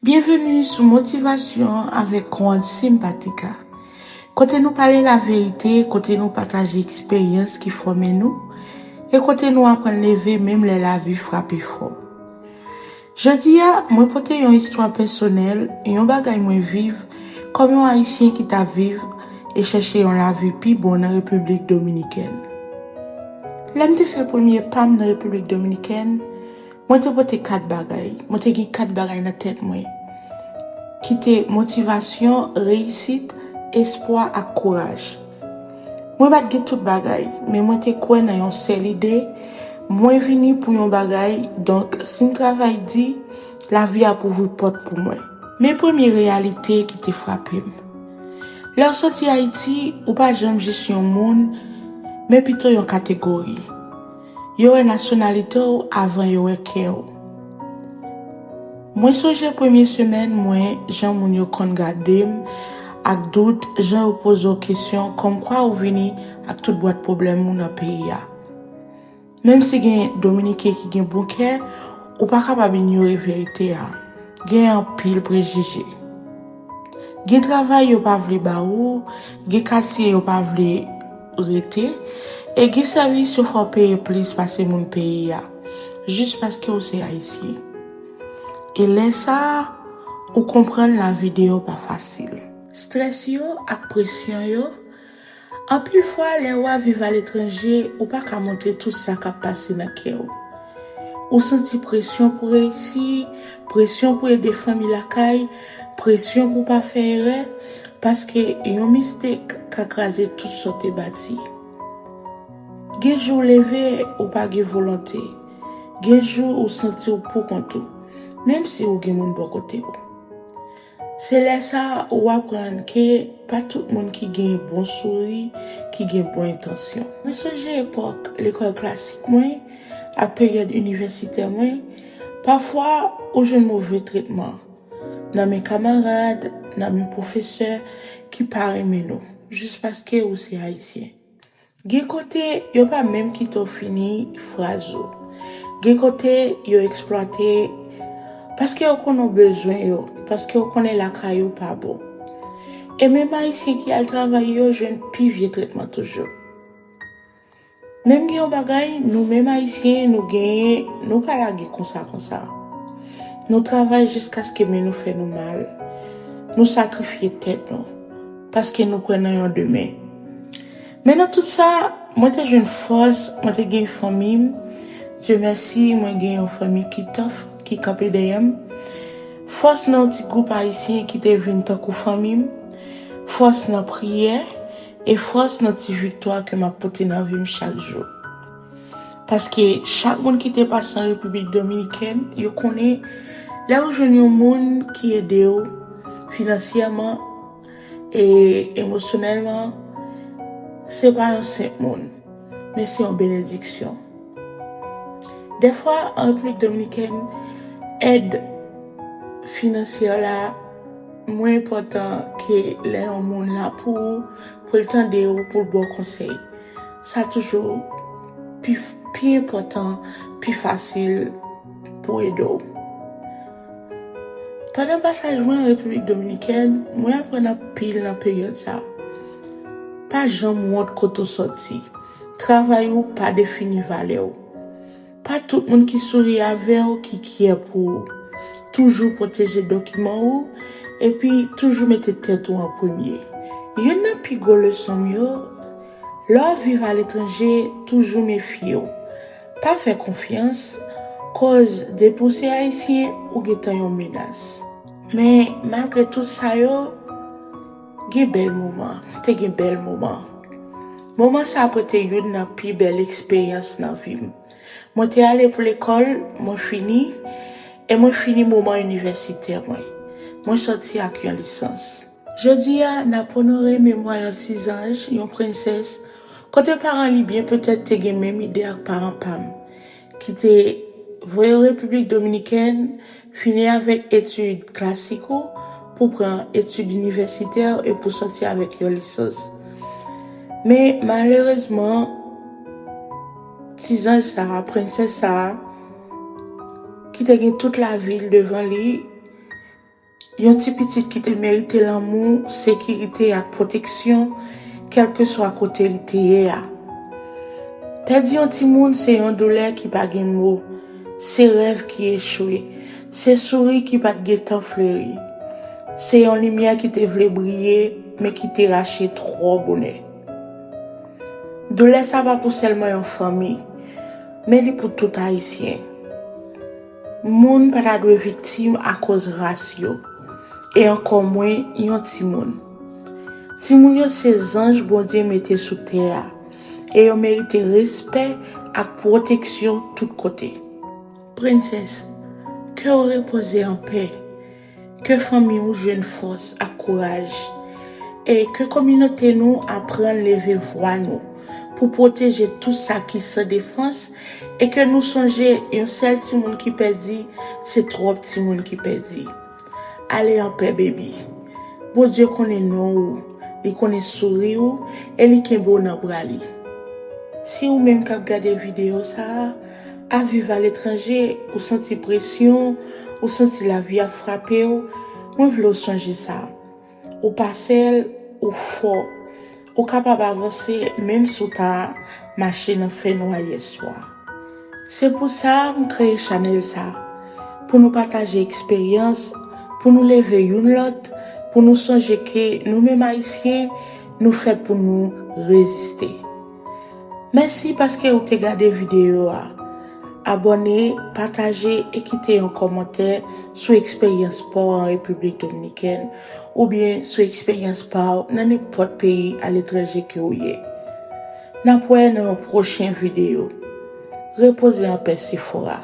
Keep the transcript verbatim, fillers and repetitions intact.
Byenveni sou Motivasyon avèk Juan Simpatica, kote nou pale laverite, kote nou pataje eksperyans ki fòme nou, e kote nou aprann leve menm lè lavi frape fò. Jodi a, mwen pote yon istwa pèsonèl, yon bagay mwen viv kòm yon Ayisyen ki t ap viv e chèche yon lavi pi bon nan Repiblik Dominikèn. Lè m te fè premye pa m nan Repiblik Dominikèn, mwen te pote kat bagay. Mwen te gen kat bagay nan tèt mwen, ki te motivasyon, reyisit, espwa ak kouraj. Mwen pa t gen tout bagay, men mwen te kwè nan yon sèl ide, mwen vini pou yon bagay, donk si m travay di, lavi ap ouvri pòt pou mwen. Men premye reyalite ki te frape m. Lè w soti Ayiti, ou pa janm jis yon moun, men pito yon kategori. Yo wè nasyonalite w avan yo wè kè w. Mwen sonje premye semèn mwen, jan moun yo konn gade m ak dout, jan yo poze w kesyon kòmkwa ou vini ak tout bwat pwoblèm ou nan peyi a. Menm si gen Dominiken ki gen bon kè, ou pa kapab inyore verite a. Gen anpil prejije. Gen travay yo pa vle ba ou, gen katye yo pa vle rete, e gen sèvis yo fè w peye plis pase moun peyi a, jis paske w se Ayisyen. E lè sa a, ou konprann lavi deyò pa fasil. Estrès yo ak presyon yo. Anpil fwa, lè w ap viv aletranje, ou pa ka montre tout sa k ap pase nan kè w. Ou santi presyon pou reyisi, presyon pou ede fanmi lakay, presyon pou pa fè erè, paske yon mistake ka kraze tout sa w te bati. Gen jou w leve, ou pa gen volonte. Gen jou ou santi w poukont ou, menm si ou gen moun bò kote w. Se lè sa a ou aprann ke pa tout moun ki gen bon souri ki gen bon entansyon. Mwen sonje epòk lekòl klasik mwen ak peryòd inivèsitè mwen, pafwa ou jwenn move tretman nan men kamarad, nan men pwofesè ki pa renmen nou, jis paske ou se Ayisyen. Gen kote, yo pa menm kite w fini fraz ou. Gen kote, yo eksplwate paske yo konnen w bezwen yo, paske yo konnen lakay ou pa bon. E menm Ayisyen ki al travay yo jwenn pi vye tretman toujou. Menm gen yon bagay, nou menm Ayisyen, nou genyen, nou pa lage konsa konsa. Nou travay jiskaske men nou fè nou mal. Nou sakrifye tèt nou, paske nou kwè nan yon demen. Men nan tout sa, mwen te jwenn fòs, mwen te gen fanmi m. Dye mèsi, mwen gen yon fanmi ki tough, ki kanpe dèyè m. Fòs nan yon ti gwoup ayisyen ki te vin tankou fanmi m. Fòs nan priyè, e fòs nan ti viktwa ke m ap pote nan vi m chak jou. Paske chak moun ki te pase an Repiblik Dominikèn, yo konnen lè ou jwenn yon moun ki ede w finansyèman, e emosyonèlman, se pa yon senp moun, men se yon benediksyon. Dèfwa, an Repiblik Dominikèn, èd finansyè la mwen enpòtan ke lè yon moun la pou ou, pou l tande w, pou l ba w konsèy. Sa toujou pi, pi enpòtan, pi fasil pou ede w. Pandan pasaj mwen an Repiblik Dominikèn, mwen aprann anpil nan peryòd sa a. Pa janm wont kote w sòti. Travay ou pa defini valè w. Pa tout moun ki souri avè w ki kyè pou ou. Toujou pwoteje dokiman ou, epi toujou mete tèt ou an premye. Youn nan pi gwo leson m yo, lè w ap viv aletranje, toujou mefye w. Pa fè konfyans, koz depi w se ayisyen, ou gentan yon menas. Men, malgre tout sa yo, gen bèl moman, te gen bèl moman. Moman sa a pote youn nan pi bèl eksperyans nan vi m. Mwen te ale pou lekòl, mwen fini, e mwen fini moman inivèsitè mwen. Mwen sòti ak yon lisans. Jodi a, n ap onore memwa yon ti zanj, yon prensès, kote paran li byen petèt te gen menm ide ak paran pa m, ki te voye w Repiblik Dominikèn, fini avèk etid klasik ou, pou pran etid inivèsitè e pou sòti avèk yon lisans. Men, malerezman, ti zanj sa a, prensès sa a, ki te gen tout lavi l devan li, Yon ti pitit ki te merite lanmou, sekirite ak pwoteksyon, kèlkeswa kote li te ye a. Pèdi yon timoun se yon doulè ki pa gen mo, se rèv ki echwe, se souri ki pa t gentan fleri, se yon limyè ki te vle briye, men ki te rache twò bonè. Doulè sa pa pou sèlman yon fanmi, men li pou tout Ayisyen. Moun pa ta dwe viktim akoz ras yo, e ankò mwen yon timoun. Timoun yo se zanj Bondye mete sou tè a, e yo merite respè ak pwoteksyon tout kote. Prensès, ke w repoze anpè, ke fanmi w jwenn fòs ak kouraj, e ke kominote nou aprann leve vwa nou pou pwoteje tout sa ki san defans, e ke nou sonje yon sèl timoun ki pèdi, se twòp timoun ki pèdi. Ale anpè, baby. Bondye konnen non ou, li konnen souri ou, e li kenbe w nan bra li. Si ou menm k ap gade videyo sa a, ap viv aletranje, ou santi presyon, ou santi lavi ap frape w, mwen vle w sonje sa. Ou pa sèl, ou fò. Ou kapab avanse menm si w ta mache nan fènwa yèswa. Se pou sa m kreye chanèl sa, pou nou pataje eksperyans, pou nou leve youn lòt, pou nou sonje ke nou menm Ayisyen, nou fèt pou nou reziste. Mèsi paske ou te gade videyo a. Abòne, pataje e kite yon kòmantè sou eksperyans pa w an Repiblik Dominikèn oubyen sou eksperyans pa w nan nenpòt peyi aletranje ke w ye. N ap wè nan yon pwochen videyo. Repoze anpè, Sephora.